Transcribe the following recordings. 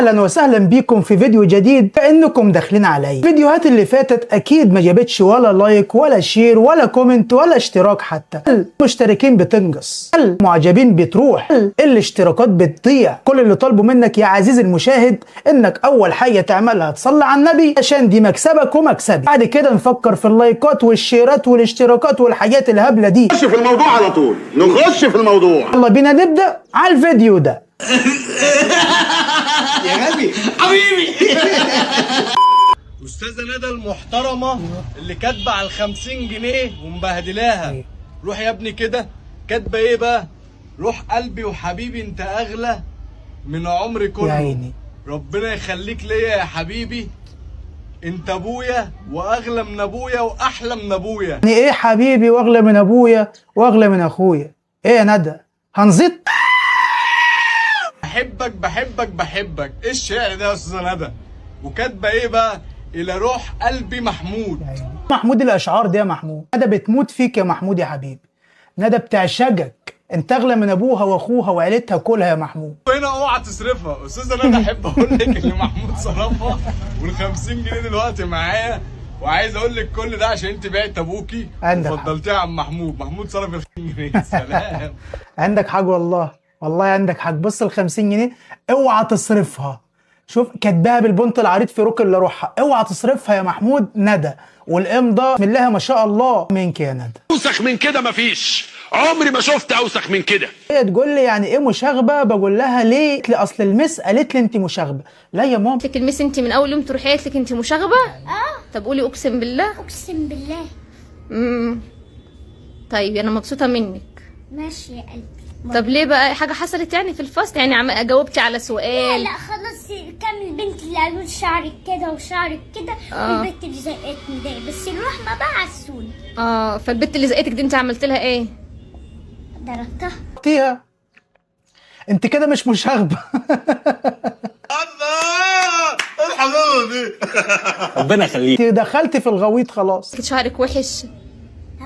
اهلا وسهلا بيكم في فيديو جديد. كأنكم داخلين علي الفيديوهات اللي فاتت اكيد ما جابتش ولا like ولا share ولا comment ولا اشتراك، حتى المشتركين بتنقص، المعجبين بتروح، الاشتراكات بتضيع. كل اللي طالبه منك يا عزيزي المشاهد انك اول حاجة تعملها تصلي على النبي، عشان دي مكسبك ومكسبي. بعد كده نفكر في اللايكات والشيرات والاشتراكات والحاجات الهبلة دي. نخش في الموضوع على طول، نخش في الموضوع. يلا بينا نبدأ على الفيديو ده. يا غبي حبيبي. استاذه ندى المحترمة اللي كاتبه على 50 جنيه ومبهدلاها، روح يا ابني كده. كاتبه ايه بقى؟ روح قلبي وحبيبي انت اغلى من عمري كله، يا عيني ربنا يخليك ليا يا حبيبي، انت ابويا واغلى من ابويا واحلى من ابويا. يعني ايه حبيبي واغلى من ابويا واغلى من اخويا؟ ايه يا ندى هنزيط؟ بحبك بحبك بحبك. ايه الشعر ده يا استاذه ندى؟ وكاتبه ايه بقى؟ الى روح قلبي محمود. محمود الاشعار دي يا محمود، ندى بتموت فيك يا محمود يا حبيبي، ندى بتعشقك، انت اغلى من ابوها واخوها وعيلتها كلها يا محمود. هنا اوعى تصرفها استاذه ندى، احب اقول لك ان محمود صرفها وال50 جنيه دلوقتي معايا، وعايز اقول لك كل ده عشان انت بعت ابوكي وفضلتيها عن محمود. محمود صرف ال 50 جنيه. سلام. عندك حاجة والله، والله عندك حق. بص ال 50 جنيه اوعى تصرفها، شوف كاتباها بالبنط العريض في ركن اللي روحها، اوعى تصرفها يا محمود. ندى والامضه بسم الله ما شاء الله منك يا ندى. اوسخ من كده مفيش، عمري ما شفت اوسخ من كده. هي تقول لي يعني ايه مشاغبه؟ بقول لها ليه؟ قالت لي اصل المس قالت لي انت مشاغبه. لا يا ماما، قالت لك المس انت من اول يوم تروحي قالت لك انت مشاغبه؟ اه. طب قولي اقسم بالله. اقسم بالله. طيب انا مبسوطة منك. ماشي يا قلبي. طب ليه بقى؟ حاجة حصلت يعني في الفصل؟ يعني جاوبتي على سؤال؟ لا لا خلاص، كم البنت اللي قالوا شعرك كده وشعرك كده، والبنت اللي زقتني ده، بس الرحمة بقى عسول. فالبنت اللي زقتك دي انت عملت لها ايه؟ ضربتها. ضربتيها؟ انت كده مش مشاغبه. الله الحلاوة دي، ربنا يخليك. انت دخلتي في الغويط خلاص. شعرك وحش.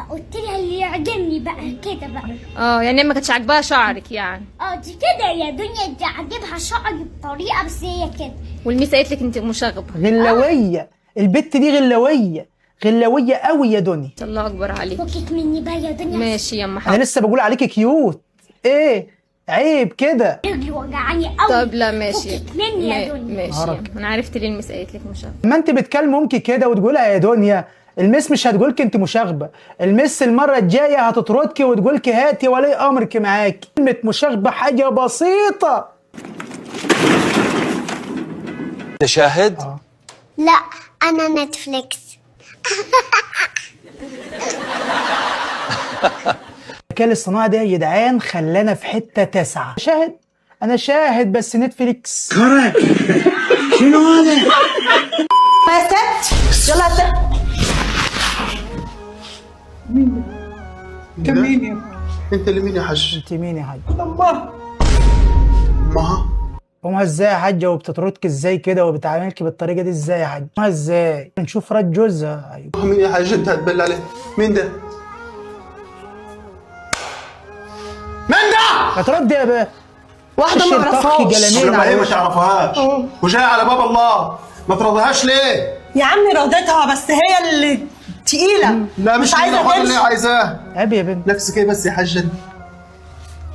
قلت لها اللي يعجبني بقى كده بقى. يعني ما كانتش عاجباها شعرك يعني؟ دي كده يا دنيا، دي عاجبها شعري بطريقة، بس هي كده. والميس قالت لك انت مشاغبه. غلاويه البت دي، غلاويه غلاويه قوي يا دنيا. الله اكبر عليك. فكك مني بقى يا دنيا. ماشي يا ام انا لسه بقول عليكي cute. ايه عيب كده، رجلي وجعاني قوي. طب لا ماشي، فكك مني يا دنيا. ماشي، انا عرفت ليه المس قالت لك مشاغبه. ما انت بتكلم امك كده وتقولها يا دنيا، المس مش هتقولك انت مشاغبه، المس المرة الجاية هتطردك وتقولك هاتي ولي امرك معاك. كلمة مشاغبه حاجة بسيطة. انت شاهد؟ لا انا نتفليكس. الذكاء الاصطناعي ده يا جدعان خلانا في حتة تاسعه. شاهد؟ انا شاهد بس نتفليكس. شنو هذا؟ يا ست يلا يا ست. مين ده؟ انت مين يا انت اللي مين يا حاج؟ انت مين يا حاج؟ امها. امها؟ امها ازاي يا حاجة؟ وبتطردك ازاي كده وبتعاملك بالطريقة دي ازاي يا حاج؟ امها ازاي؟ نشوف رد جوزها. ايوه مين يا حاج انت هتبل عليه؟ مين ده؟ مين ده؟ هترد يا باه؟ واحدة ما اعرفهاش. لما ايه ما تعرفهاش وجاية على باب الله، ما ترضيهاش ليه؟ يا عمي رضيتها، بس هي اللي تقيلة. لا مش عايزه تقيلة، اللي تمشي. عايزاه. عيب يا بنت. نفسك ايه بس يا حاجة انت؟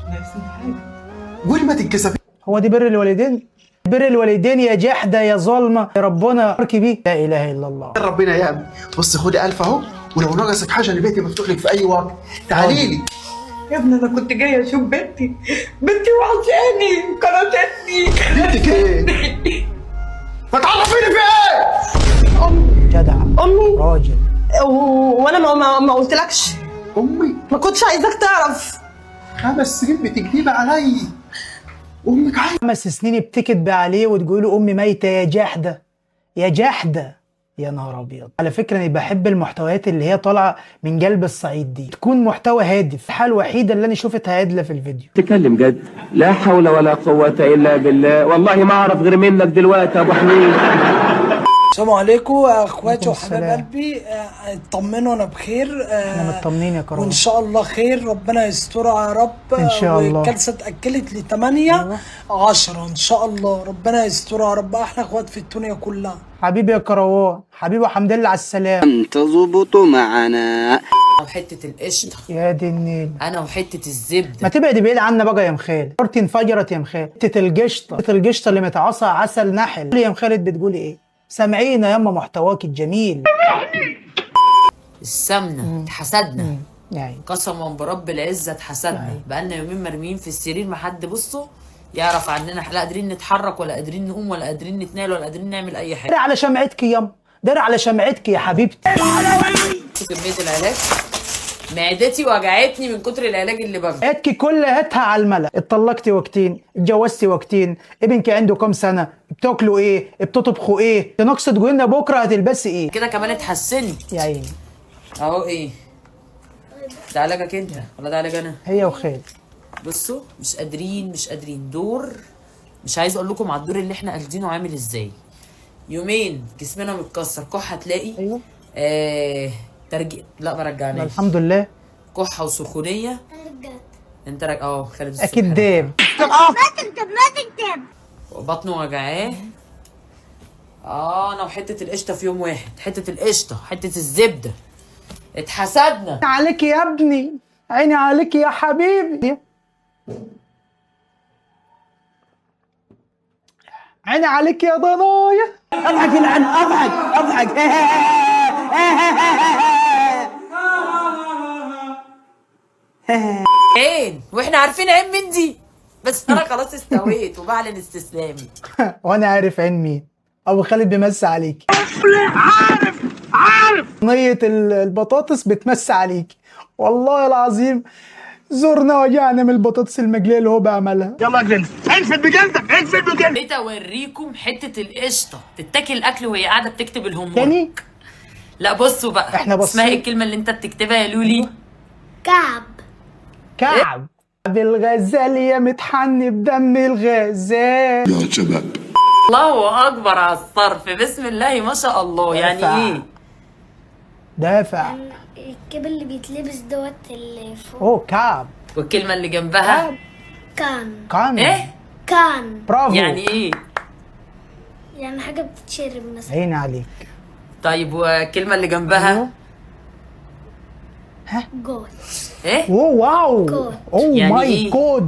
نفسي في حاجة. قولي ما تتكسفي. هو دي بر الوالدين؟ بر الوالدين يا جحده يا ظالمه، يا ربنا بارك بيه. لا اله الا الله. ربنا يا عمي. بصي خدي 1000 اهو، ولو ناقصك حاجة انا بيتي مفتوح لك في اي وقت، تعالي لي. يا ابني انا كنت جاية اشوف بنتي، بنتي وحشاني وكرهتني. بنتك ايه؟ ما تعرفيني في ايه؟ امي. جدع امي راجل. وانا ما قلتلكش. امي ما كنتش عايزاك تعرف. 5 سنين بتكذبي علي. امك عايزه. 5 سنين بتكذب عليه وتقولي امي ميته يا جحده يا جحده. يا نهار ابيض. على فكرة انا بحب المحتويات اللي هي طالعه من قلب الصعيد دي، تكون محتوى هادف. الحالة الوحيدة اللي انا شفتها عدله في الفيديو. تكلم جد، لا حول ولا قوة الا بالله، والله ما اعرف غير منك دلوقتي يا ابو حميد. السلام عليكم يا اخواتي وعليكم وحبايب السلام. قلبي. اطمنوا انا بخير. احنا مطمنين يا كروان وان شاء الله خير، ربنا يسترها يا رب. إن شاء الله. والجلسه اتاجلت ل 8/10 ان شاء الله، ربنا يسترها يا رب. احلى اخوات في الدنيا كلها. حبيبي يا كروان، حبيبي الحمد لله على السلامة. تظبط معنا. وحتة القشطه. يا دي النيل. انا وحتة الزبدة. ما تبعد بعيد عنا بقى يا مخالد، مرتي انفجرت يا مخالد. حتة القشطه، حتة القشطه اللي متعصى عسل نحل. يا مخالد بتقولي ايه؟ سامعينا ياما محتواك الجميل. السمنة اتحسدنا يعني قسما برب العزة اتحسدنا. بقالنا يومين مرميين في السرير، ما حد بصوا يعرف عننا، لا قادرين نتحرك ولا قادرين نقوم ولا قادرين نتنقل ولا قادرين نعمل اي حاجة. داري على شمعتك ياما، داري على شمعتك يا حبيبتي. كمية العلاج معدتي وجعتني من كتر العلاج اللي باخده. حياتك كلها على الملأ. اتطلقتي وقتين، اتجوزتي وقتين، ابنك عنده كام سنة؟ بتاكلوا ايه؟ بتطبخوا ايه؟ تنقص تقول لنا بكره هتلبسي ايه؟ كده كمان اتحسنت يا عيني. اهو. ايه ده علاجك انت ولا ده علاج انا؟ هي وخالد. بصوا مش قادرين، مش قادرين. دور مش عايز اقول لكم على الدور اللي احنا قاخدينه عامل ازاي. يومين جسمنا متكسر، كحه تلاقي. ايوه. ترجيع. لا ما رجعناش الحمد لله. كحه وسخونيه. رجعت. انت رج... اه خالد الصبح. اكيد داب. ما تكتب ما تكتب. بطنه وجعاه. انا وحتة القشطه في يوم واحد. حتة القشطه، حتة الزبدة. اتحسدنا. عليك يا ابني، عيني عليك يا حبيبي، عيني عليك يا ضنايا. اضحك العن، اضحك اضحك. عين واحنا عارفين عين مين دي، بس انا خلاص استويت وبعلن استسلامي. وانا عارف عين مين. ابو خالد بيمسي عليك. عارف عارف صينية البطاطس بتمسي عليك والله العظيم. زورنا وجعنا من البطاطس المقليه اللي هو بيعملها. يلا اجري، انفد بجلدك انفد بجلدك. جيت اوريكم حتة القشطه تتاكل اكل وهي قاعدة بتكتب ال homework تاني. لا بصوا بقى، احنا بصين. اسمها ايه الكلمة اللي انت بتكتبها يا لولي؟ كعب. كعب بالغزال يا متحني بدم الغزال. يا شباب الله اكبر على الصرف، بسم الله ما شاء الله. يعني ايه دافع؟ الكبل اللي بيتلبس دوت اللي فوق. اوه كعب. والكلمة اللي جنبها كان. كان. ايه كان. برافو. يعني ايه؟ يعني حاجة بتتشرب مثلا. عيني عليك. طيب والكلمة اللي جنبها؟ ها؟ goat. ايه؟ oh wow. oh يعني my إيه؟ God.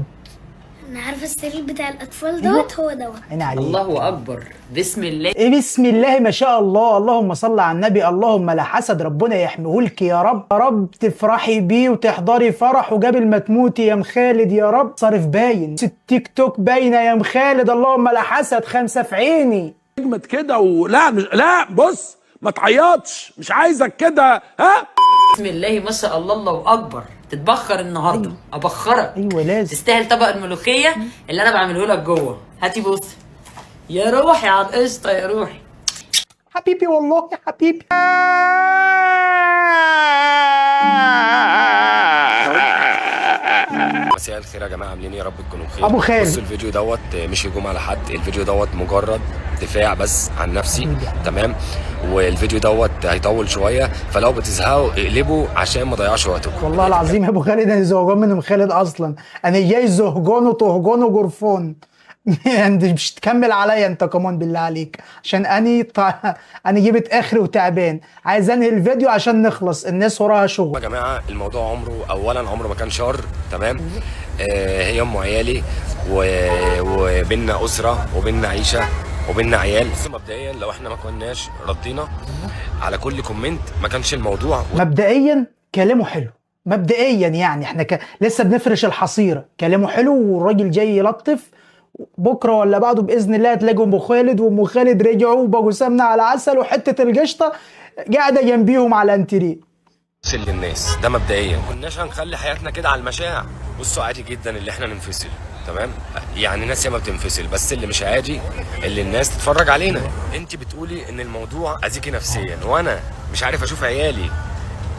انا عارفه السرير بتاع الاطفال دوت هو دوت. عيني عليك. الله اكبر، بسم الله. ايه بسم الله ما شاء الله، اللهم صل على النبي، اللهم لا حسد، ربنا يحميهولك يا رب، يا رب تفرحي بيه وتحضري فرحه قبل ما تموتي يا مخالد يا رب. صارف باين التيك توك باينة يا مخالد، اللهم لا حسد، خمسة في عيني. اجمد كده ولا مش... لا بص ما تعيطش، مش عايزك كده. ها بسم الله ما شاء الله، الله اكبر. تتبخر النهارده. أيوة. ابخرك. ايوه لازم. تستاهل طبق الملوخية اللي انا بعمله لك جوه. هاتي بوسه يا روحي على القشطه يا روحي. حبيبي والله يا حبيبي. مساء الخير يا جماعة، عاملين ايه؟ يا رب تكونوا بخير. ابو خالد، بصوا الفيديو دوت مش هجوم على حد، الفيديو دوت مجرد دفاع بس عن نفسي، تمام؟ والفيديو دوت هيطول شوية، فلو بتزهقوا اقلبوا عشان ما اضيعش وقتكم. والله العظيم يا ابو خالد انا زهقان من ام خالد اصلا، انا جاي زهجان وطهجان وجرفان. مش تكمل عليا انت كمان بالله عليك، عشان انا جبت اخري وتعبان، عايز انهي الفيديو عشان نخلص، الناس وراها شغل. يا جماعة الموضوع عمره اولا عمره ما كان شر، تمام؟ هي ام عيالي وبينا اسره وبينا عيشه وبينا عيال. بس مبدئيا لو احنا ما كناش ردينا على كل comment ما كانش الموضوع. مبدئيا كلامه حلو، مبدئيا يعني احنا لسه بنفرش الحصيرة، كلامه حلو والراجل جاي يلطف. بكره ولا بعده باذن الله هتلاقوا ام خالد وام خالد رجعوا وبقوا سمنه على عسل، وحتة القشطه قاعدة جنبيهم على الانتريه. للناس ده مبدئيا ما كناش هنخلي حياتنا كده على المشاع. بصوا عادي جدا اللي احنا ننفصل، تمام؟ يعني ناس ياما بتنفصل، بس اللي مش عادي اللي الناس تتفرج علينا. انت بتقولي ان الموضوع اذيكي نفسيا، وانا مش عارف اشوف عيالي،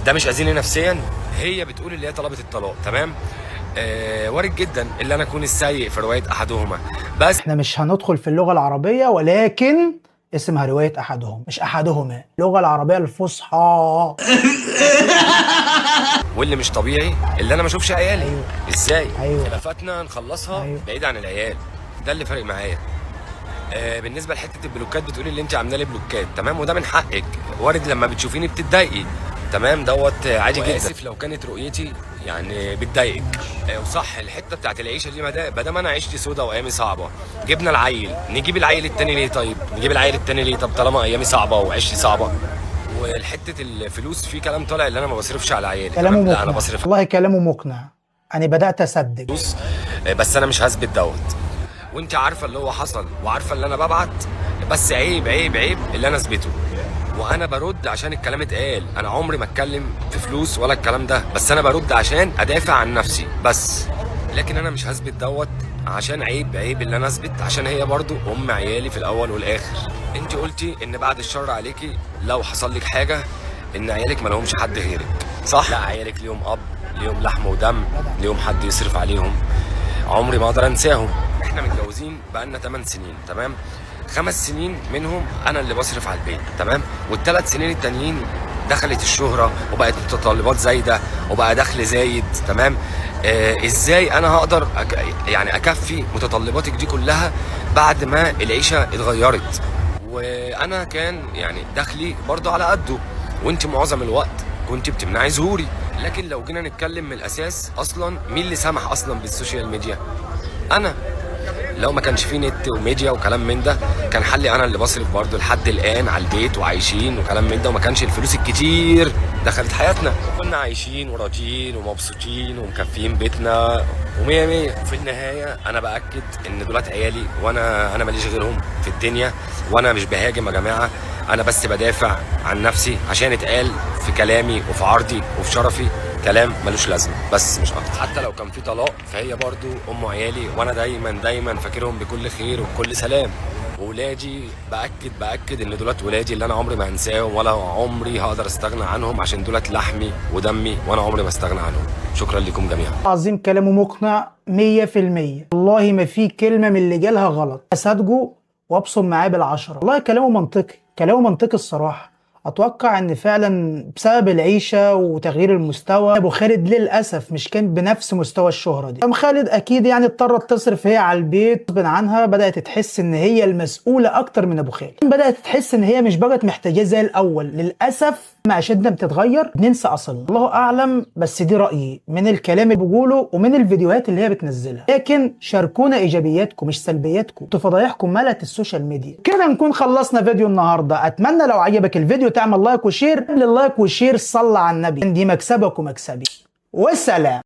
ده مش اذيني نفسيا؟ هي بتقول اللي هي طلبت الطلاق، تمام؟ وارد جدا اللي انا اكون السيء في رواية احدهما، بس احنا مش هندخل في اللغة العربية، ولكن اسمها رواية احدهم مش احدهما، اللغة العربية الفصحى. واللي مش طبيعي اللي انا ما اشوفش عيالي. أيوة. ازاي؟ أيوة. خلافاتنا نخلصها. أيوة. بعيد عن العيال، ده اللي فارق معايا. بالنسبة لحته البلوكات، بتقولي اللي انت عامله لي بلوكات، تمام، وده من حقك، وارد لما بتشوفيني بتتضايقي، تمام، دوت عادي جدا. اسف لو كانت رؤيتي يعني بتضايقك. وصح الحتة بتاعت العيشة دي، ما دام انا عيشتي سودا وايامي صعبة، جبنا العيل، نجيب العيل التاني ليه؟ طيب نجيب العيل التاني ليه؟ طب طالما ايامي صعبة وعيشتي صعبة. والحتة الفلوس، في كلام طالع اللي انا ما بصرفش على عيالي، كلامه تمام؟ لا انا مقنع بصرف والله، كلامه مقنع، انا بدات اصدق. فلوس، بس انا مش هثبت دوت، وانت عارفه اللي هو حصل وعارفه اللي انا ببعت، بس عيب عيب عيب اللي انا اثبته. وانا برد عشان الكلام اتقال، انا عمري ما اتكلم في فلوس ولا الكلام ده، بس انا برد عشان ادافع عن نفسي بس. لكن انا مش هثبت دوت عشان عيب عيب اللي انا اثبت، عشان هي برضو ام عيالي في الاول والاخر. انت قلتي ان بعد الشر عليكي لو حصل لك حاجة ان عيالك ما لهمش حد غيرك، صح؟ لا، عيالك ليهم اب، ليهم لحم ودم، ليهم حد يصرف عليهم، عمري ما اقدر انساهم. احنا متجوزين بقالنا 8 سنين، تمام؟ 5 سنين منهم انا اللي بصرف على البيت، تمام؟ وال3 سنين التانيين دخلت الشهرة وبقت متطلبات زايدة وبقى دخل زايد، تمام؟ ازاي انا هقدر يعني اكفي متطلباتك دي كلها بعد ما العيشة اتغيرت؟ وانا كان يعني دخلي برضه على قده، وانت معظم الوقت كنت بتمنعي ظهوري. لكن لو جينا نتكلم من الاساس، اصلا مين اللي سمح اصلا بال social media؟ انا. لو ما كانش فيه نت وميديا وكلام من ده، كان حلي انا اللي بصرف برضه لحد الان على البيت وعايشين وكلام من ده، وما كانش الفلوس الكتير دخلت حياتنا، كنا عايشين وراضيين ومبسوطين ومكفيين بيتنا ومية مية. في النهاية انا باكد ان دولات عيالي، وانا ماليش غيرهم في الدنيا، وانا مش بهاجم يا جماعة، انا بس بدافع عن نفسي عشان اتقال في كلامي وفي عرضي وفي شرفي كلام ملوش لازمه، بس مش اكتر. حتى لو كان في طلاق فهي برضو ام عيالي، وانا دايما دايما فاكرهم بكل خير وبكل سلام. وولادي باكد ان دولات ولادي اللي انا عمري ما هنساهم ولا عمري هقدر استغنى عنهم، عشان دولات لحمي ودمي وانا عمري ما استغنى عنهم. شكرا لكم جميعا. عظيم، كلامه مقنع 100%، والله ما في كلمة من اللي جالها غلط، اصدقه وابصم معاه بال10. والله كلامه منطقي، كلامه منطقي الصراحة. اتوقع ان فعلا بسبب العيشة وتغيير المستوى، ابو خالد للاسف مش كان بنفس مستوى الشهرة دي. ام خالد اكيد يعني اضطرت تصرف هي على البيت غصب عنها، بدات تحس ان هي المسؤولة اكتر من ابو خالد، بدات تحس ان هي مش بقت محتاجاه زي الاول. للاسف معيشتنا بتتغير، بننسى اصلنا، الله اعلم، بس دي رايي من الكلام اللي بقوله ومن الفيديوهات اللي هي بتنزلها. لكن شاركونا ايجابياتكم مش سلبياتكم، انتوا فضايحكم ملت ال social media. كده نكون خلصنا فيديو النهارده. اتمنى لو عجبك الفيديو تعمل like و share. قبل ال like و share صلى على النبي، دي مكسبك ومكسبي. والسلام.